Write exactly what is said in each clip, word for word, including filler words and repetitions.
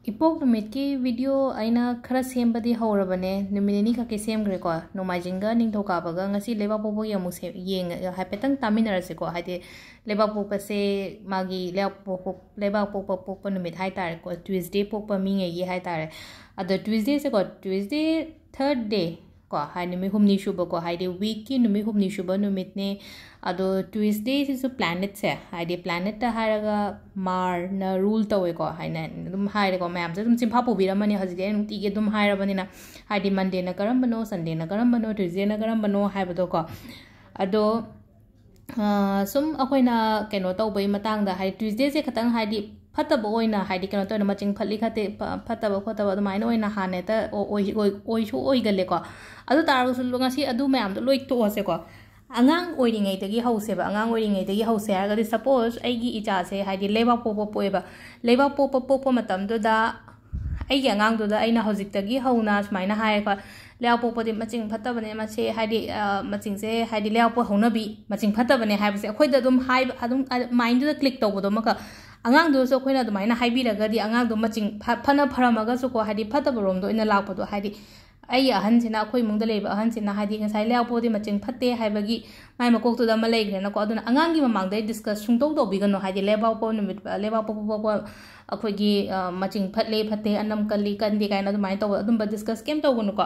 ꯏꯄꯣꯛ ꯅꯨꯃꯤꯠꯀꯤ ꯚꯤꯗꯤꯑꯣ ꯑꯩꯅ ꯈꯔ ꯁꯦꯝꯕꯗꯤ ꯍꯧꯔꯕꯅꯦ, ꯅꯨꯃꯤꯠ ꯅꯤꯅꯤ ꯈꯛꯀꯤ ꯁꯦꯝꯈ꯭ꯔꯦꯀꯣ꯫ ꯅꯣꯡꯃꯥꯏꯖꯤꯡꯒ ꯅꯤꯡꯊꯧꯀꯥꯕꯒ ꯉꯁꯤ ꯂꯩꯕꯥꯛꯄꯣꯛꯄꯒꯤ ꯑꯃꯨꯛ ꯁꯦꯝ-, ꯌꯦꯡꯉ-, ꯍꯥꯏꯐꯦꯠꯇꯪ ꯇꯥꯃꯤꯟꯅꯔꯁꯤꯀꯣ꯫ ꯍꯥꯏꯗꯤ ꯂꯩꯕꯥꯛꯄꯣꯛꯄꯁꯦ ꯃꯥꯒꯤ ꯂꯩꯕꯥꯛꯄꯣꯛꯄ, ꯂꯩꯕꯥꯛꯄꯣꯛꯄ ꯄꯣꯛꯄ ꯅꯨꯃꯤꯠ ꯍꯥꯏ ꯇꯥꯔꯦꯀꯣ, ꯇ꯭ꯌꯨꯁꯗꯦ ꯄꯣꯛꯄ ꯃꯤꯉꯩꯒꯤ ꯍꯥꯏ ꯇꯥꯔꯦ꯫ ꯑꯗꯣ ꯇ꯭ꯌꯨꯁꯗꯦꯁꯦꯀꯣ, ꯇ꯭ꯌꯨꯁꯗꯦ ꯊꯔꯠ ꯗꯦ ꯀꯣ, ꯍꯥꯏ ꯅꯨꯃꯤꯠ ꯍꯨꯝꯅꯤ ꯁꯨꯕꯀꯣ, ꯍꯥꯏꯗꯤ ꯋꯤꯛꯀꯤ ꯅꯨꯃꯤꯠ ꯍꯨꯝꯅꯤ ꯁꯨꯕ ꯅꯨꯃꯤꯠꯅꯦ꯫ ꯑꯗꯣ ꯇ꯭ꯌꯨꯁꯗꯦꯁꯤꯁꯨ ꯄ꯭ꯂꯥꯅꯦꯠꯁꯦ, ꯍꯥꯏꯗꯤ ꯄ꯭ꯂꯥꯅꯦꯠꯇ ꯍꯥꯏꯔꯒ ꯃꯥꯔꯅ ꯔꯨꯜ ꯇꯧꯋꯦꯀꯣ, ꯍꯥꯏꯅ ꯑꯗꯨꯝ ꯍꯥꯏꯔꯦꯀꯣ, ꯃꯌꯥꯝꯁꯦ ꯑꯗꯨꯝ ꯆꯤꯟꯐꯥ ꯄꯨꯕꯤꯔꯝꯃꯅꯤ ꯍꯧꯖꯤꯛꯇꯤ ꯑꯩꯅ ꯅꯨꯡꯇꯤꯒꯤ ꯑꯗꯨꯝ ꯍꯥꯏꯔꯕꯅꯤꯅ, ꯍꯥꯏꯗꯤ ꯃꯟꯗꯦꯅ ꯀꯔꯝꯕꯅꯣ, ꯁꯟꯗꯦꯅ ꯀꯔꯝꯕꯅꯣ, ꯇ꯭ꯌꯨꯁꯗꯦꯅ ꯀꯔꯝꯕꯅꯣ ꯍꯥꯏꯕꯗꯣꯀꯣ꯫ ꯑꯗꯣ ꯑ, ꯁꯨꯝ ꯑꯩꯈꯣꯏꯅ ꯀꯩꯅꯣ ꯇꯧꯕꯩ ꯃꯇꯥꯡꯗ, ꯍꯥꯏꯗꯤ ꯇ꯭ꯌꯨꯁꯗꯦꯁꯦ ꯈꯇꯪ, ꯍꯥꯏꯗꯤ ꯐꯠꯇꯕ ꯑꯣꯏꯅ, ꯍꯥꯏꯗꯤ ꯀꯩꯅꯣ ꯇꯧꯅ ꯃꯆꯤꯡ ꯐꯠꯂꯤ ꯈꯠꯇꯦ, ꯐ-, ꯐꯠꯇꯕ ꯈꯣꯠꯇꯕ ꯑꯗꯨꯃꯥꯏꯅ ꯑꯣꯏꯅ ꯍꯥꯟꯅ ꯍꯦꯛꯇ ꯑꯣ-, ꯑꯣꯏ-, ꯑꯣꯏ-, ꯑꯣꯏꯁꯨ ꯑꯣꯏꯒꯜꯂꯦꯀꯣ꯫ ꯑꯗꯨ ꯇꯥꯔꯒꯁꯨ ꯂꯣ-, ꯉꯁꯤ ꯑꯗꯨ ꯃꯌꯥꯝꯗꯣ ꯂꯣꯏ ꯇꯣꯛꯑꯁꯦꯀꯣ꯫ ꯑꯉꯥꯡ ꯑꯣꯏꯔꯤꯉꯩꯗꯒꯤ ꯍꯧꯁꯦꯕ꯫ ꯑꯉꯥꯡ ꯑꯣꯏꯔꯤꯉꯩꯗꯒꯤ ꯍꯧꯁꯦ ꯍꯥꯏꯔꯒꯗꯤ, ꯁꯄꯣꯁ ꯑꯩꯒꯤ ꯏꯆꯥꯁꯦ, ꯍꯥꯏꯗꯤ ꯂꯩꯕꯥꯛ ꯄꯣꯛꯄ ꯄꯣꯛꯑꯦꯕ꯫ ꯂꯩꯕꯥꯛ ꯄꯣꯛꯄ ꯄꯣꯛꯄ ꯃꯇꯝꯗꯨꯗ ꯑꯩꯒꯤ ꯑꯉꯥꯡꯗꯨꯗ ꯑꯩꯅ ꯍꯧꯖꯤꯛꯇꯒꯤ ꯍꯧꯅ ꯁꯨꯃꯥꯏꯅ ꯍꯥꯏꯔꯦꯀꯣ, "ꯂꯩꯕꯥꯛ ꯄꯣꯛꯄꯗꯤ ꯃꯆꯤꯡ ꯐꯠꯇꯕꯅꯦ, ꯃꯁꯤ ꯍꯥꯏꯗꯤ, ꯑ, ꯃꯆꯤꯡꯁꯦ ꯍꯥꯏꯗꯤ ꯂꯩꯕꯥꯛ ꯄꯣꯛꯄ ꯍꯧꯅꯕꯤ ꯃꯆꯤꯡ ꯐꯠꯇꯕꯅꯦ" ꯍꯥꯏꯕꯁꯦ ꯑꯩꯈꯣꯏꯗ ꯑꯗꯨꯝ ꯍꯥꯏꯕ, ꯑꯗꯨꯝ, ꯑ, ꯃꯥꯏꯟꯗꯨꯗ ꯀ꯭ꯂꯤꯛ ꯇꯧꯕꯗꯣ ꯑꯃꯈꯛ, ꯑꯉꯥꯡꯗꯨꯗꯁꯨ ꯑꯩꯈꯣꯏꯅ ꯑꯗꯨꯃꯥꯏꯅ ꯍꯥꯏꯕꯤꯔꯒꯗꯤ ꯑꯉꯥꯡꯗꯣ ꯃꯆꯤꯡ ꯐ-, ꯐꯅ ꯐꯔꯝꯃꯒꯁꯨꯀꯣ, ꯍꯥꯏꯗꯤ ꯐꯠꯇꯕ ꯔꯣꯝꯗ ꯑꯣꯏꯅ ꯂꯥꯛꯄꯗꯣ, ꯍꯥꯏꯗꯤ ꯑꯩꯒꯤ ꯑꯍꯟꯁꯤꯅ, ꯑꯩꯈꯣꯏ ꯏꯃꯨꯡꯗ ꯂꯩꯕ ꯑꯍꯟꯁꯤꯅ, ꯍꯥꯏꯗꯤ ꯉꯁꯥꯏ ꯂꯩꯕꯥꯛ ꯄꯣꯛꯄꯗꯤ ꯃꯆꯤꯡ ꯐꯠꯇꯦ ꯍꯥꯏꯕꯒꯤ ꯃꯥꯏ ꯃꯀꯣꯛꯇꯨꯗ ꯑꯃ ꯂꯩꯈ꯭ꯔꯦꯅꯀꯣ꯫ ꯑꯗꯨꯅ ꯑꯉꯥꯡꯒꯤ ꯃꯃꯥꯡꯗ ꯗꯤꯁꯀꯁ ꯁꯨꯡꯇꯧ ꯇꯧꯕꯤꯒꯅꯨ, ꯍꯥꯏꯗꯤ ꯂꯩꯕꯥꯛ ꯄꯣꯛꯄ ꯅꯨꯃꯤꯠ, ꯂꯩꯕꯥꯛ ꯄꯣꯛꯄ ꯄꯣꯛꯄ ꯑꯩꯈꯣꯏꯒꯤ, ꯑ, ꯃꯆꯤꯡ ꯐꯠꯂꯦ ꯐꯠꯇꯦ, ꯑꯅꯝ ꯀꯜꯂꯤ ꯀꯟꯗꯦ ꯀꯥꯏꯅ ꯑꯗꯨꯃꯥꯏꯅ ꯇꯧꯕ, ꯑꯗꯨꯝꯕ ꯗꯤꯁꯀꯁ ꯀꯩꯝ ꯇꯧꯒꯅꯨꯀꯣ꯫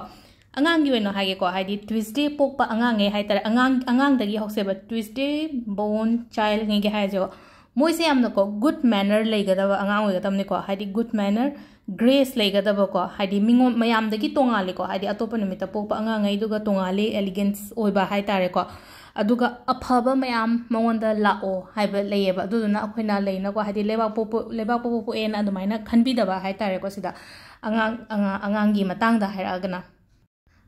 ꯑꯉꯥꯡꯒꯤ ꯑꯣꯏꯅ ꯍꯥꯏꯒꯦꯀꯣ, ꯍꯥꯏꯗꯤ ꯇ꯭ꯌꯨꯁꯗꯦ ꯄꯣꯛꯄ ꯑꯉꯥꯡꯉꯩ ꯍꯥꯏꯇꯥꯔꯦ, ꯑꯉꯥꯡ, ꯑꯉꯥꯡꯗꯒꯤ ꯍꯧꯁꯦꯕ, ꯇ꯭ꯌꯨꯁꯗꯦ ꯕꯣꯔꯟ ꯆꯥꯏꯜꯉꯩꯒꯤ ꯍꯥꯏꯔꯁꯦꯕ, ꯃꯣꯏꯁꯦ ꯌꯥꯝꯅꯀꯣ ꯒꯨꯗ ꯃꯦꯅꯔ ꯂꯩꯒꯗꯕ ꯑꯉꯥꯡ ꯑꯣꯏꯒꯗꯕꯅꯤꯀꯣ, ꯍꯥꯏꯗꯤ ꯒꯨꯗ ꯃꯦꯅꯔ, ꯒ꯭ꯔꯦꯁ ꯂꯩꯒꯗꯕꯀꯣ, ꯍꯥꯏꯗꯤ ꯃꯤꯉꯣꯟ, ꯃꯌꯥꯝꯗꯒꯤ ꯇꯣꯉꯥꯜꯂꯤꯀꯣ, ꯍꯥꯏꯗꯤ ꯑꯇꯣꯞꯄ ꯅꯨꯃꯤꯠꯇ ꯄꯣꯛꯄ ꯑꯉꯥꯡꯉꯩꯗꯨꯒ ꯇꯣꯉꯥꯜꯂꯤ, ꯑꯦꯂꯤꯒꯦꯟꯁ ꯑꯣꯏꯕ ꯍꯥꯏꯇꯥꯔꯦꯀꯣ꯫ ꯑꯗꯨꯒ ꯑꯐꯕ ꯃꯌꯥꯝ ꯃꯉꯣꯟꯗ ꯂꯥꯛꯑꯣ ꯍꯥꯏꯕ ꯂꯩꯌꯦꯕ꯫ ꯑꯗꯨꯗꯨꯅ ꯑꯩꯈꯣꯏꯅ ꯂꯩꯅꯀꯣ, ꯍꯥꯏꯗꯤ ꯂꯩꯕꯥꯛ ꯄꯣꯛꯄ, ꯂꯩꯕꯥꯛ ꯄꯣꯛꯄ ꯄꯣꯛꯑꯦꯅ ꯑꯗꯨꯃꯥꯏꯅ ꯈꯟꯕꯤꯗꯕ ꯍꯥꯏꯇꯥꯔꯦꯀꯣ꯫ ꯁꯤꯗ ꯑꯉꯥꯡ, ꯑꯉꯥꯡ, ꯑꯉꯥꯡꯒꯤ ꯃꯇꯥꯡꯗ ꯍꯥꯏꯔꯛꯑꯒꯅ꯫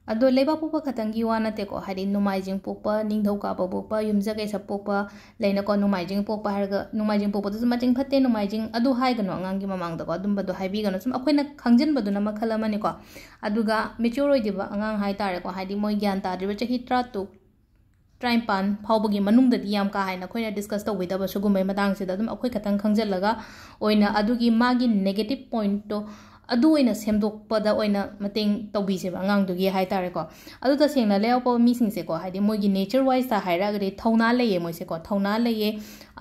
ꯑꯗꯣ ꯂꯩꯕꯥꯛ ꯄꯣꯛꯄ ꯈꯛꯇꯪꯒꯤ ꯋꯥ ꯅꯠꯇꯦꯀꯣ, ꯍꯥꯏꯗꯤ ꯅꯣꯡꯃꯥꯏꯖꯤꯡ ꯄꯣꯛꯄ, ꯅꯤꯡꯊꯧꯀꯥꯕ ꯄꯣꯛꯄ, ꯌꯨꯝꯖꯀꯩꯁ ꯄꯣꯛꯄ ꯂꯩꯅꯀꯣ, ꯅꯣꯡꯃꯥꯏꯖꯤꯡ ꯄꯣꯛꯄ ꯍꯥꯏꯔꯒ, "ꯅꯣꯡꯃꯥꯏꯖꯤꯡ ꯄꯣꯛꯄꯗꯨꯁꯨ ꯃꯆꯤꯡ ꯐꯠꯇꯦ, ꯅꯣꯡꯃꯥꯏꯖꯤꯡ", ꯑꯗꯨ ꯍꯥꯏꯒꯅꯨ ꯑꯉꯥꯡꯒꯤ ꯃꯃꯥꯡꯗꯀꯣ, ꯑꯗꯨꯝꯕꯗꯣ ꯍꯥꯏꯕꯤꯒꯅꯨ꯫ ꯁꯨꯝ ꯑꯩꯈꯣꯏꯅ ꯈꯪꯖꯤꯟꯕꯗꯨꯅ ꯃꯈꯜ ꯑꯃꯅꯤꯀꯣ꯫ ꯑꯗꯨꯒ ꯃꯦꯆ꯭ꯌꯣꯔ ꯑꯣꯏꯗ꯭ꯔꯤꯕ ꯑꯉꯥꯡ ꯍꯥꯏꯇꯥꯔꯦꯀꯣ, ꯍꯥꯏꯗꯤ ꯃꯣꯏ ꯒ꯭ꯌꯥꯟ ꯇꯥꯗ꯭ꯔꯤꯕ, ꯆꯍꯤ ꯇꯔꯥꯇꯔꯨꯛ, ꯇꯔꯥꯅꯤꯄꯥꯟ ꯐꯥꯎꯕꯒꯤ ꯃꯅꯨꯡꯗꯗꯤ ꯌꯥꯝ ꯀꯥ ꯍꯦꯟꯅ ꯑꯩꯈꯣꯏꯅ ꯗꯤꯁꯀꯁ ꯇꯧꯕꯤꯗꯕ ꯁꯤꯒꯨꯝꯕꯩ ꯃꯇꯥꯡꯁꯤꯗ ꯑꯗꯨꯝ ꯑꯩꯈꯣꯏ ꯈꯛꯇꯪ ꯈꯪꯖꯤꯜꯂꯒ ꯑꯣꯏꯅ ꯑꯗꯨꯒꯤ ꯃꯥꯒꯤ ꯅꯦꯒꯦꯇꯤꯞ ꯄꯣꯏꯟꯠꯇꯣ ꯑꯗꯨ ꯑꯣꯏꯅ ꯁꯦꯝꯗꯣꯛꯄꯗ ꯑꯣꯏꯅ ꯃꯇꯦꯡ ꯇꯧꯕꯤꯁꯦꯕ ꯑꯉꯥꯡꯗꯨꯒꯤ ꯍꯥꯏ ꯇꯥꯔꯦꯀꯣ꯫ ꯑꯗꯨ ꯇꯁꯦꯡꯅ ꯂꯩꯕꯥꯛꯄꯣꯛꯄ ꯃꯤꯁꯤꯡꯁꯦꯀꯣ, ꯍꯥꯏꯗꯤ ꯃꯣꯏꯒꯤ ꯅꯦꯆꯔ ꯋꯥꯏꯁꯇ ꯍꯥꯏꯔꯒꯗꯤ ꯊꯧꯅꯥ ꯂꯩꯌꯦ ꯃꯣꯏꯁꯦꯀꯣ, ꯊꯧꯅꯥ ꯂꯩꯌꯦ,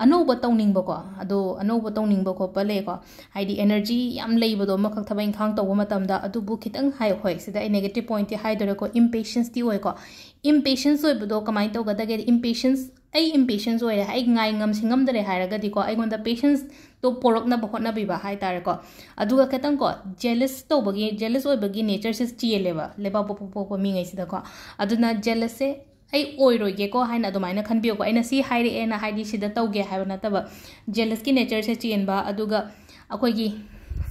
ꯑꯅꯧꯕ ꯇꯧꯅꯤꯡꯕꯀꯣ꯫ ꯑꯗꯣ ꯑꯅꯧꯕ ꯇꯧꯅꯤꯡꯕ ꯈꯣꯠꯄ ꯂꯩꯀꯣ, ꯍꯥꯏꯗꯤ ꯑꯦꯅꯔꯖꯤ ꯌꯥꯝ ꯂꯩꯕꯗꯣ ꯑꯃꯈꯛ ꯊꯕꯛ ꯏꯪꯈꯥꯡ ꯇꯧꯕ ꯃꯇꯝꯗ꯫ ꯑꯗꯨꯕꯨ ꯈꯤꯇꯪ ꯍꯥꯏ, ꯍꯣꯏ, ꯁꯤꯗ ꯑꯩ ꯅꯦꯒꯦꯇꯤꯞ ꯄꯣꯏꯟꯠꯇꯤ ꯍꯥꯏꯗꯣꯔꯦꯀꯣ, ꯏꯝꯄꯦꯁꯦꯟꯁꯇꯤ ꯑꯣꯏꯀꯣ꯫ ꯏꯝꯄꯦꯁꯦꯟꯁ ꯑꯣꯏꯕꯗꯣ ꯀꯃꯥꯏꯅ ꯇꯧꯒꯗꯒꯦ? ꯏꯝꯄꯦꯁꯦꯟꯁ, ꯑꯩ ꯏꯝꯄꯦꯁꯦꯟꯁ ꯑꯣꯏꯔꯦ, ꯑꯩ ꯉꯥꯏ ꯉꯝ ꯁꯤꯡꯉꯝꯗꯔꯦ ꯍꯥꯏꯔꯒꯗꯤꯀꯣ, ꯑꯩꯉꯣꯟꯗ ꯄꯦꯁꯦꯟꯁꯇꯣ ꯄꯣꯔꯛꯅꯕ ꯍꯣꯠꯅꯕꯤꯕ ꯍꯥꯏ ꯇꯥꯔꯦꯀꯣ꯫ ꯑꯗꯨꯒ ꯈꯤꯇꯪꯀꯣ, ꯖꯦꯂꯁ ꯇꯧꯕꯒꯤ, ꯖꯦꯂꯁ ꯑꯣꯏꯕꯒꯤ ꯅꯦꯆꯔꯁꯦ ꯆꯦꯜꯂꯦꯕ ꯂꯩꯕꯥꯛ ꯄꯣꯛꯄ ꯄꯣꯛꯄ ꯃꯤꯉꯩꯁꯤꯗꯀꯣ꯫ ꯑꯗꯨꯅ ꯖꯦꯂꯁꯁꯦ ꯑꯩ ꯑꯣꯏꯔꯣꯏꯒꯦꯀꯣ ꯍꯥꯏꯅ ꯑꯗꯨꯃꯥꯏꯅ ꯈꯟꯕꯤꯌꯨꯀꯣ꯫ ꯑꯩꯅ ꯁꯤ ꯍꯥꯏꯔꯛꯑꯦꯅ ꯍꯥꯏꯗꯤ ꯁꯤꯗ ꯇꯧꯒꯦ ꯍꯥꯏꯕ ꯅꯠꯇꯕ, ꯖꯦꯂꯁꯀꯤ ꯅꯦꯆꯔꯁꯦ ꯆꯦꯟꯕ, ꯑꯗꯨꯒ ꯑꯩꯈꯣꯏꯒꯤ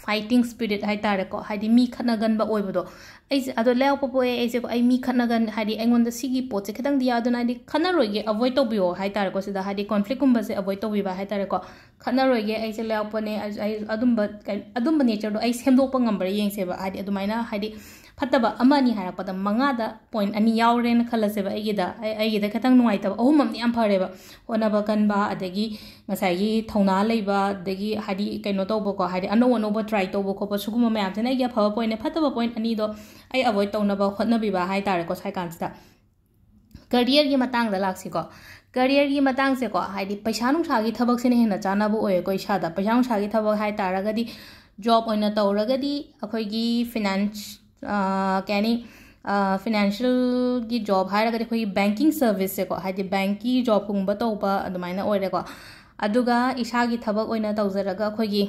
ꯐꯥꯏꯇꯤꯡ ꯁ꯭ꯄꯤꯔꯤꯠ ꯍꯥꯏ ꯇꯥꯔꯦꯀꯣ, ꯍꯥꯏꯗꯤ ꯃꯤ ꯈꯠꯅꯒꯟꯕ ꯑꯣꯏꯕꯗꯣ꯫ ꯑꯩꯁꯦ ꯑꯗꯣ ꯂꯩꯕꯥꯛ ꯄꯣꯛꯄ ꯄꯣꯛꯑꯦ ꯑꯩꯁꯦꯀꯣ, ꯑꯩ ꯃꯤ ꯈꯠꯅꯒꯟ, ꯍꯥꯏꯗꯤ ꯑꯩꯉꯣꯟꯗ ꯁꯤꯒꯤ ꯄꯣꯠꯁꯦ ꯈꯤꯇꯪꯗꯤ ꯌꯥꯎ-, ꯑꯗꯨꯅ ꯍꯥꯏꯗꯤ ꯈꯠꯅꯔꯣꯏꯒꯦ, ꯑꯦꯚꯣꯏꯗ ꯇꯧꯕꯤꯌꯣ ꯍꯥꯏ ꯇꯥꯔꯦꯀꯣ꯫ ꯁꯤꯗ ꯍꯥꯏꯗꯤ ꯀꯣꯟꯐ꯭ꯂꯤꯛꯀꯨꯝꯕꯁꯦ ꯑꯦꯚꯣꯏꯗ ꯇꯧꯕꯤꯕ ꯍꯥꯏ ꯇꯥꯔꯦꯀꯣ꯫ ꯈꯠꯅꯔꯣꯏꯒꯦ, ꯑꯩꯁꯦ ꯂꯩꯕꯥꯛꯄꯣꯛꯄꯅꯦ, ꯑꯩ, ꯑꯩ ꯑꯗꯨꯝꯕ ꯀꯩ-, ꯑꯗꯨꯝꯕ ꯅꯦꯆꯔꯗꯣ ꯑꯩ ꯁꯦꯝꯗꯣꯛꯄ ꯉꯝꯕ꯭ꯔꯥ ꯌꯦꯡꯁꯦꯕ꯫ ꯍꯥꯏꯗꯤ ꯑꯗꯨꯃꯥꯏꯅ ꯍꯥꯏꯗꯤ ꯐꯠꯇꯕ ꯑꯃ ꯑꯅꯤ ꯍꯥꯏꯔꯛꯄꯗ ꯃꯉꯥꯗ ꯄꯣꯏꯟꯠ ꯑꯅꯤ ꯌꯥꯎꯔꯦꯅ ꯈꯜꯂꯁꯦꯕ꯫ ꯑꯩꯒꯤꯗ, ꯑꯩ, ꯑꯩꯒꯤꯗ ꯈꯤꯇꯪ ꯅꯨꯡꯉꯥꯏꯇꯕ ꯑꯍꯨꯝ ꯑꯃꯗꯤ ꯌꯥꯝ ꯐꯔꯦꯕ꯫ ꯍꯣꯠꯅꯕ ꯀꯟꯕ, ꯑꯗꯒꯤ ꯉꯁꯥꯏꯒꯤ ꯊꯧꯅꯥ ꯂꯩꯕ, ꯑꯗꯒꯤ ꯍꯥꯏꯗꯤ ꯀꯩꯅꯣ ꯇꯧꯕꯀꯣ, ꯍꯥꯏꯗꯤ ꯑꯅꯧ ꯑꯅꯧꯕ ꯇ꯭ꯔꯥꯏ ꯇꯧꯕ ꯈꯣꯠꯄ, ꯁꯤꯒꯨꯝꯕ ꯃꯌꯥꯝꯁꯤꯅ ꯑꯩꯒꯤ ꯑꯐꯕ ꯄꯣꯏꯟꯠꯅꯦ꯫ ꯐꯠꯇꯕ ꯄꯣꯏꯟꯠ ꯑꯅꯤꯗꯣ ꯑꯩ ꯑꯦꯚꯣꯏꯗ ꯇꯧꯅꯕ ꯍꯣꯠꯅꯕꯤꯕ ꯍꯥꯏ ꯇꯥꯔꯦꯀꯣ ꯁ꯭ꯋꯥꯏ ꯀꯥꯟꯁꯤꯗ꯫ ꯀꯔꯤꯌꯔꯒꯤ ꯃꯇꯥꯡꯗ ꯂꯥꯛꯁꯤꯀꯣ꯫ ꯀꯔꯤꯌꯔꯒꯤ ꯃꯇꯥꯡꯁꯦꯀꯣ, ꯍꯥꯏꯗꯤ ꯄꯩꯁꯥ ꯅꯨꯡꯁꯥꯒꯤ ꯊꯕꯛꯁꯤꯅ ꯍꯦꯟꯅ ꯆꯥꯟꯅꯕ ꯑꯣꯏꯌꯦꯀꯣ ꯏꯁꯥꯗ꯫ ꯄꯩꯁꯥ ꯅꯨꯡꯁꯥꯒꯤ ꯊꯕꯛ ꯍꯥꯏ ꯇꯥꯔꯒꯗꯤ, ꯖꯣꯕ ꯑꯣꯏꯅ ꯇꯧꯔꯒꯗꯤ ꯑꯩꯈꯣꯏꯒꯤ ꯐꯤꯅꯥꯟꯁ-, ꯑ, ꯀꯩ ꯍꯥꯏꯅꯤ, ꯑ, ꯐꯤꯅꯥꯟꯁꯤꯌꯦꯜꯒꯤ ꯖꯣꯕ ꯍꯥꯏꯔꯒꯗꯤ ꯑꯩꯈꯣꯏꯒꯤ ꯕꯦꯡꯀꯤꯡ ꯁꯔꯚꯤꯁꯁꯦꯀꯣ, ꯍꯥꯏꯗꯤ ꯕꯦꯡꯀꯤ ꯖꯣꯕꯀꯨꯝꯕ ꯇꯧꯕ ꯑꯗꯨꯃꯥꯏꯅ ꯑꯣꯏꯔꯦꯀꯣ꯫ ꯑꯗꯨꯒ ꯏꯁꯥꯒꯤ ꯊꯕꯛ ꯑꯣꯏꯅ ꯇꯧꯖꯔꯒ ꯑꯩꯈꯣꯏꯒꯤ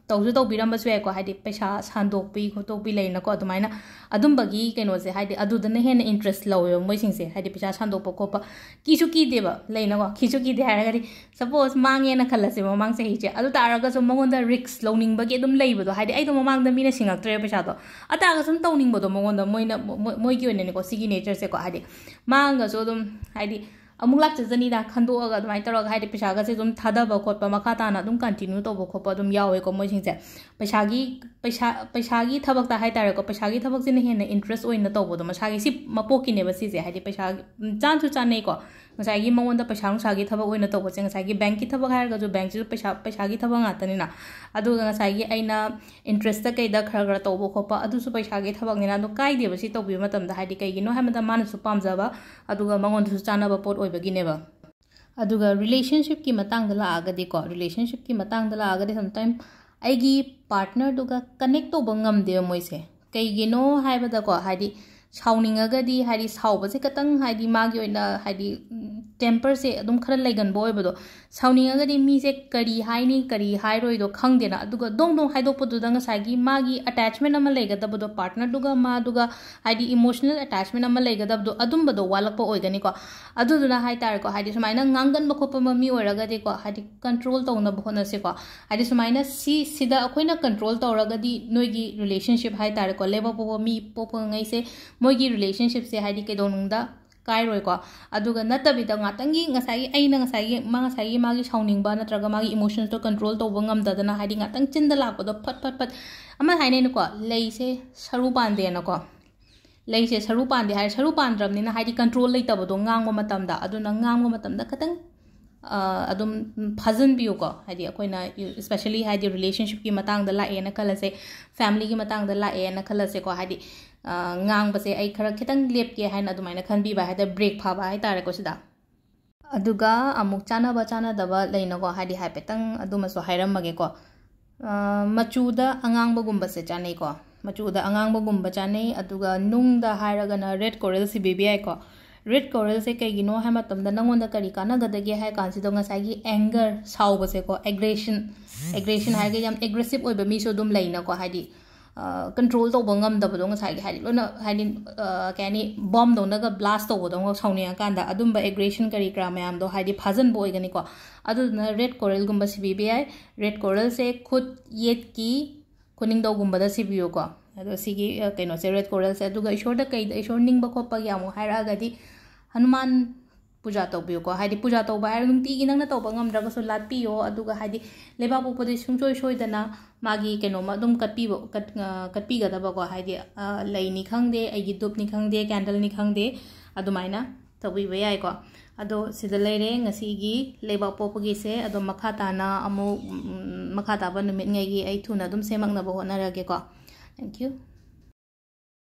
ꯇꯧꯁꯨ ꯇꯧꯕꯤꯔꯝꯕꯁꯨ ꯌꯥꯏꯀꯣ, ꯍꯥꯏꯗꯤ ꯄꯩꯁꯥ ꯁꯥꯟꯗꯣꯛꯄꯤ ꯈꯣꯠꯇꯣꯛꯄꯤ ꯂꯩꯅꯀꯣ, ꯑꯗꯨꯃꯥꯏꯅ ꯑꯗꯨꯝꯕꯒꯤ ꯀꯩꯅꯣꯁꯦ, ꯍꯥꯏꯗꯤ ꯑꯗꯨꯗꯅ ꯍꯦꯟꯅ ꯏꯟꯇꯔꯦꯁ ꯂꯧꯋꯦꯕ ꯃꯣꯏꯁꯤꯡꯁꯦ, ꯍꯥꯏꯗꯤ ꯄꯩꯁꯥ ꯁꯥꯟꯗꯣꯛꯄ ꯈꯣꯠꯄ꯫ ꯀꯤꯁꯨ ꯀꯤꯗꯦꯕ, ꯂꯩꯅꯀꯣ, ꯀꯤꯁꯨ ꯀꯤꯗꯦ ꯍꯥꯏꯔꯒꯗꯤ, ꯁꯄꯣꯁ ꯃꯥꯡꯉꯦꯅ ꯈꯜꯂꯁꯦꯕ ꯃꯃꯥꯡ ꯆꯍꯤꯁꯦ, ꯑꯗꯨ ꯇꯥꯔꯒꯁꯨ ꯃꯉꯣꯟꯗ ꯔꯤꯛꯁ ꯂꯧꯅꯤꯡꯕꯒꯤ ꯑꯗꯨꯝ ꯂꯩꯕꯗꯣ, ꯍꯥꯏꯗꯤ ꯑꯩꯗꯣ ꯃꯃꯥꯡꯗ ꯃꯤꯅ ꯁꯤꯡꯉꯛꯇ꯭ꯔꯦꯕ ꯄꯩꯁꯥꯗꯣ, ꯑꯗꯨ ꯇꯥꯔꯒꯁꯨ ꯑꯗꯨꯝ ꯇꯧꯅꯤꯡꯕꯗꯣ ꯃꯉꯣꯟꯗ, ꯃꯣꯏꯅ, ꯃꯣꯏ-, ꯃꯣꯏꯒꯤ ꯑꯣꯏꯅꯅꯦꯀꯣ, ꯁꯤꯒꯤ ꯅꯦꯆꯔꯁꯦꯀꯣ, ꯍꯥꯏꯗꯤ ꯃꯥꯡꯉꯒꯁꯨ ꯑꯗꯨꯝ, ꯍꯥꯏꯗꯤ ꯑꯃꯨꯛ ꯂꯥꯛꯆꯖꯅꯤꯗ ꯈꯟꯗꯣꯛꯑꯒ ꯑꯗꯨꯃꯥꯏꯅ ꯇꯧꯔꯒ, ꯍꯥꯏꯗꯤ ꯄꯩꯁꯥꯒꯁꯦ ꯑꯗꯨꯝ ꯊꯥꯗꯕ ꯈꯣꯠꯄ ꯃꯈꯥ ꯇꯥꯅ ꯑꯗꯨꯝ continue ꯇꯧꯕ ꯈꯣꯠꯄ ꯑꯗꯨꯝ ꯌꯥꯎꯋꯦꯀꯣ ꯃꯣꯏꯁꯤꯡꯁꯦ꯫ ꯄꯩꯁꯥꯒꯤ, ꯄꯩꯁꯥ, ꯄꯩꯁꯥꯒꯤ ꯊꯕꯛꯇ ꯍꯥꯏ ꯇꯥꯔꯦꯀꯣ, ꯄꯩꯁꯥꯒꯤ ꯊꯕꯛꯁꯤꯅ ꯍꯦꯟꯅ interest ꯑꯣꯏꯅ ꯇꯧꯕꯗꯣ ꯃꯁꯥꯒꯤ ꯁꯤ ꯃꯄꯣꯛꯀꯤꯅꯦꯕ ꯁꯤꯁꯦ, ꯍꯥꯏꯗꯤ ꯄꯩꯁꯥ, ꯎꯝ, ꯆꯥꯟꯁꯨ ꯆꯥꯟꯅꯩꯀꯣ꯫ ꯉꯁꯥꯏꯒꯤ ꯃꯉꯣꯟꯗ ꯄꯩꯁꯥ ꯅꯨꯡꯁꯥꯒꯤ ꯊꯕꯛ ꯑꯣꯏꯅ ꯇꯧꯕꯁꯦ, ꯉꯁꯥꯏꯒꯤ bankꯀꯤ ꯊꯕꯛ ꯍꯥꯏꯔꯒꯁꯨ bankꯁꯤꯁꯨ ꯄꯩꯁꯥ, ꯄꯩꯁꯥꯒꯤ ꯊꯕꯛ ꯉꯥꯛꯇꯅꯤꯅ꯫ ꯑꯗꯨꯒ ꯉꯁꯥꯏꯒꯤ ꯑꯩꯅ interestꯇ ꯀꯩꯗ ꯈꯔ ꯈꯔ ꯇꯧꯕ ꯈꯣꯠꯄ ꯑꯗꯨꯁꯨ ꯄꯩꯁꯥꯒꯤ ꯊꯕꯛꯅꯤꯅ, ꯑꯗꯣ ꯀꯥꯏꯗꯦꯕ ꯁꯤ ꯇꯧꯕꯤꯕ ꯃꯇꯝꯗ, ꯍꯥꯏꯗꯤ ꯀꯩꯒꯤꯅꯣ ꯍꯥꯏꯕꯗ ꯃꯥꯅꯁꯨ ꯄꯥꯝꯖꯕ ꯑꯗꯨꯒ ꯃꯉꯣꯟꯗꯁꯨ ꯆꯥꯟꯅꯕ ꯄꯣꯠ ꯑꯣꯏꯕꯒꯤꯅꯦꯕ꯫ ꯑꯗꯨꯒ relationshipꯀꯤ ꯃꯇꯥꯡꯗ ꯂꯥꯛꯑꯒꯗꯤꯀꯣ, relationshipꯀꯤ ꯃꯇꯥꯡꯗ ꯂꯥꯛꯑꯒꯗꯤ sometime ꯑꯩꯒꯤ partnerꯗꯨꯒ connect ꯇꯧꯕ ꯉꯝꯗꯦꯕ ꯃꯣꯏꯁꯦ꯫ ꯀꯩꯒꯤꯅꯣ ꯍꯥꯏꯕꯗꯀꯣ, ꯍꯥꯏꯗꯤ ꯁꯥꯎꯅꯤꯡꯉꯒꯗꯤ, ꯍꯥꯏꯗꯤ ꯁꯥꯎꯕꯁꯦ ꯈꯇꯪ, ꯍꯥꯏꯗꯤ ꯃꯥꯒꯤ ꯑꯣꯏꯅ, ꯍꯥꯏꯗꯤ, ꯎꯝ, temperꯁꯦ ꯑꯗꯨꯝ ꯈꯔ ꯂꯩꯒꯟꯕ ꯑꯣꯏꯕꯗꯣ꯫ ꯁꯥꯎꯅꯤꯡꯉꯒꯗꯤ ꯃꯤꯁꯦ ꯀꯔꯤ ꯍꯥꯏꯅꯤ, ꯀꯔꯤ ꯍꯥꯏꯔꯣꯏꯗꯣ ꯈꯪꯗꯦꯅ꯫ ꯑꯗꯨꯒ ꯗꯣꯡ ꯗꯣꯡ ꯍꯥꯏꯗꯣꯛꯄꯗꯨꯗ ꯉꯁꯥꯏꯒꯤ ꯃꯥꯒꯤ attachment ꯑꯃ ꯂꯩꯒꯗꯕꯗꯣ, partnerꯗꯨꯒ ꯃꯥꯗꯨꯒ, ꯍꯥꯏꯗꯤ emotional attachment ꯑꯃ ꯂꯩꯒꯗꯕꯗꯣ, ꯑꯗꯨꯝꯕꯗꯣ ꯋꯥꯠꯂꯛꯄ ꯑꯣꯏꯒꯅꯤꯀꯣ꯫ ꯑꯗꯨꯗꯨꯅ ꯍꯥꯏ ꯇꯥꯔꯦꯀꯣ, ꯍꯥꯏꯗꯤ ꯁꯨꯃꯥꯏꯅ ꯉꯥꯡꯒꯟꯕ ꯈꯣꯠꯄ ꯃꯤ ꯑꯣꯏꯔꯒꯗꯤꯀꯣ, ꯍꯥꯏꯗꯤ control ꯇꯧꯅꯕ ꯍꯣꯠꯅꯁꯤꯀꯣ꯫ ꯍꯥꯏꯗꯤ ꯁꯨꯃꯥꯏꯅ ꯁꯤ, ꯁꯤꯗ ꯑꯩꯈꯣꯏꯅ control ꯇꯧꯔꯒꯗꯤ ꯅꯣꯏꯒꯤ relationship ꯍꯥꯏ ꯇꯥꯔꯦꯀꯣ, ꯂꯩꯕꯥꯛ ꯄꯣꯛꯄ ꯃꯤ ꯄꯣꯛꯄꯉꯩꯁꯦ, ꯃꯣꯏꯒꯤ relationshipꯁꯦ ꯍꯥꯏꯗꯤ ꯀꯩꯗꯧꯅꯨꯡꯗ ꯀꯥꯏꯔꯣꯏꯀꯣ꯫ ꯑꯗꯨꯒ ꯅꯠꯇꯕꯤꯗ ꯉꯥꯛꯇꯪꯒꯤ ꯉꯁꯥꯏꯒꯤ ꯑꯩꯅ ꯉꯁꯥꯏꯒꯤ ꯃꯥ, ꯉꯁꯥꯏꯒꯤ ꯃꯥꯒꯤ ꯁꯥꯎꯅꯤꯡꯕ ꯅꯠꯇ꯭ꯔꯒ ꯃꯥꯒꯤ emotionsꯇꯣ control ꯇꯧꯕ ꯉꯝꯗꯗꯅ, ꯍꯥꯏꯗꯤ ꯉꯥꯛꯇꯪ ꯆꯤꯟꯗ ꯂꯥꯛꯄꯗꯣ ꯐꯠ ꯐꯠ ꯐꯠ, ꯑꯃ ꯍꯥꯏꯅꯩꯅꯀꯣ, "ꯂꯩꯁꯦ ꯁꯔꯨ ꯄꯥꯟꯗꯦꯅꯀꯣ"꯫ ꯂꯩꯁꯦ ꯁꯔꯨ ꯄꯥꯟꯗꯦ ꯍꯥꯏꯔꯦ, ꯁꯔꯨ ꯄꯥꯟꯗ꯭ꯔꯕꯅꯤꯅ ꯍꯥꯏꯗꯤ control ꯂꯩꯇꯕꯗꯣ ꯉꯥꯡꯕ ꯃꯇꯝꯗ꯫ ꯑꯗꯨꯅ ꯉꯥꯡꯕ ꯃꯇꯝꯗ ꯈꯤꯇꯪ, ꯑ, ꯑꯗꯨꯝ ꯐꯥꯖꯤꯟꯕꯤꯌꯨꯀꯣ꯫ ꯍꯥꯏꯗꯤ ꯑꯩꯈꯣꯏꯅ especially ꯍꯥꯏꯗꯤ relationshipꯀꯤ ꯃꯇꯥꯡꯗ ꯂꯥꯛꯑꯦꯅ ꯈꯜꯂꯁꯦ, familyꯒꯤ ꯃꯇꯥꯡꯗ ꯂꯥꯛꯑꯦꯅ ꯈꯜꯂꯁꯦꯀꯣ꯫ ꯍꯥꯏꯗꯤ, ꯑ, ꯉꯥꯡꯕꯁꯦ ꯑꯩ ꯈꯔ ꯈꯤꯇꯪ ꯂꯦꯞꯀꯦ ꯍꯥꯏꯅ ꯑꯗꯨꯃꯥꯏꯅ ꯈꯟꯕꯤꯕ ꯍꯥꯏ ꯇꯥꯔꯦ, break ꯐꯥꯕ ꯍꯥꯏ ꯇꯥꯔꯦꯀꯣ ꯁꯤꯗ꯫ ꯑꯗꯨꯒ ꯑꯃꯨꯛ ꯆꯥꯟꯅꯕ ꯆꯥꯟꯅꯗꯕ ꯂꯩꯅꯀꯣ, ꯍꯥꯏꯗꯤ ꯍꯥꯏꯐꯦꯠꯇꯪ ꯑꯗꯨꯃꯁꯨ ꯍꯥꯏꯔꯝꯃꯒꯦꯀꯣ꯫ ꯑ, ꯃꯆꯨꯗ ꯑꯉꯥꯡꯕꯒꯨꯝꯕꯁꯦ ꯆꯥꯅꯩꯀꯣ꯫ ꯃꯆꯨꯗ ꯑꯉꯥꯡꯕꯒꯨꯝꯕ ꯆꯥꯅꯩ꯫ ꯑꯗꯨꯒ ꯅꯨꯡꯗ ꯍꯥꯏꯔꯒꯅ red coral ꯁꯤꯕꯤꯕ ꯌꯥꯏꯀꯣ꯫ Red coralꯁꯦ ꯀꯩꯒꯤꯅꯣ ꯍꯥꯏ ꯃꯇꯝꯗ ꯅꯪꯉꯣꯟꯗ ꯀꯔꯤ ꯀꯥꯟꯅꯒꯗꯒꯦ ꯍꯥꯏ ꯀꯥꯟꯁꯤꯗ ꯉꯁꯥꯏꯒꯤ anger, ꯁꯥꯎꯕꯁꯦꯀꯣ, aggression, aggression ꯍꯥꯏꯔꯒ ꯌꯥꯝ aggressive ꯑꯣꯏꯕ ꯃꯤꯁꯨ ꯑꯗꯨꯝ ꯂꯩꯅꯀꯣ꯫ ꯍꯥꯏꯗꯤ, ꯑ, control ꯇꯧꯕ ꯉꯝꯗꯕꯗꯣ ꯉꯁꯥꯏꯒꯤ, ꯍꯥꯏꯗꯤ ꯂꯣꯏꯅ, ꯍꯥꯏꯗꯤ, ꯑ, ꯀꯩ ꯍꯥꯏꯅꯤ, bombꯗꯧꯅꯒ blast ꯇꯧꯕꯗꯧꯅ ꯁꯥꯎꯅꯤꯡꯉꯀꯥꯟꯗ ꯑꯗꯨꯝꯕ aggression ꯀꯔꯤ ꯀꯔꯥ ꯃꯌꯥꯝꯗꯣ ꯍꯥꯏꯗꯤ ꯐꯥꯖꯤꯟꯕ ꯑꯣꯏꯒꯅꯤꯀꯣ꯫ ꯑꯗꯨꯗꯨꯅ red coralꯒꯨꯝꯕ ꯁꯤꯕꯤꯕ ꯌꯥꯏ꯫ Red coralꯁꯦ ꯈꯨꯠ ꯌꯦꯠꯀꯤ ꯈꯨꯅꯤꯡꯗꯧꯒꯨꯝꯕꯗ ꯁꯤꯕꯤꯌꯨꯀꯣ꯫ ꯑꯗꯣ ꯁꯤꯒꯤ, ꯑ, ꯀꯩꯅꯣꯁꯦ, red coralꯁꯦ꯫ ꯑꯗꯨꯒ ꯏꯁꯣꯔꯗ ꯀꯩꯗ, ꯏꯁꯣꯔ ꯅꯤꯡꯕ ꯈꯣꯠꯄꯒꯤ ꯑꯃꯨꯛ ꯍꯥꯏꯔꯛꯑꯒꯗꯤ ꯍꯅꯨꯃꯥꯟ ꯄꯨꯖꯥ ꯇꯧꯕꯤꯌꯨꯀꯣ꯫ ꯍꯥꯏꯗꯤ ꯄꯨꯖꯥ ꯇꯧꯕ ꯍꯥꯏꯔ ꯅꯨꯡꯇꯤꯒꯤ ꯅꯪꯅ ꯇꯧꯕ ꯉꯝꯗ꯭ꯔꯒꯁꯨ ꯂꯥꯠꯄꯤꯌꯣ꯫ ꯑꯗꯨꯒ ꯍꯥꯏꯗꯤ ꯂꯩꯕꯥꯛ ꯄꯣꯛꯄꯗꯤ ꯁꯨꯡꯁꯣꯏ ꯁꯣꯏꯗꯅ ꯃꯥꯒꯤ ꯀꯩꯅꯣꯝꯃ ꯑꯗꯨꯝ ꯀꯠꯄꯤꯕ, ꯀꯠ-, ꯑ, ꯀꯠꯄꯤꯒꯗꯕꯀꯣ꯫ ꯍꯥꯏꯗꯤ, ꯑ, ꯂꯩꯅꯤ ꯈꯪꯗꯦ, ꯑꯩꯒꯤ ꯙꯨꯞꯅꯤ ꯈꯪꯗꯦ, candleꯅꯤ ꯈꯪꯗꯦ, ꯑꯗꯨꯃꯥꯏꯅ ꯇꯧꯕꯤꯕ ꯌꯥꯏꯀꯣ꯫ ꯑꯗꯣ ꯁꯤꯗ ꯂꯩꯔꯦ ꯉꯁꯤꯒꯤ ꯂꯩꯕꯥꯛ ꯄꯣꯛꯄꯒꯤꯁꯦ꯫ ꯑꯗꯣ ꯃꯈꯥ ꯇꯥꯅ ꯑꯃꯨꯛ, ꯎꯝ, ꯃꯈꯥ ꯇꯥꯕ ꯅꯨꯃꯤꯠꯉꯩꯒꯤ ꯑꯩ ꯊꯨꯅ ꯑꯗꯨꯝ ꯁꯦꯝꯃꯛꯅꯕ ꯍꯣꯠꯅꯔꯒꯦꯀꯣ꯫ Thank you꯫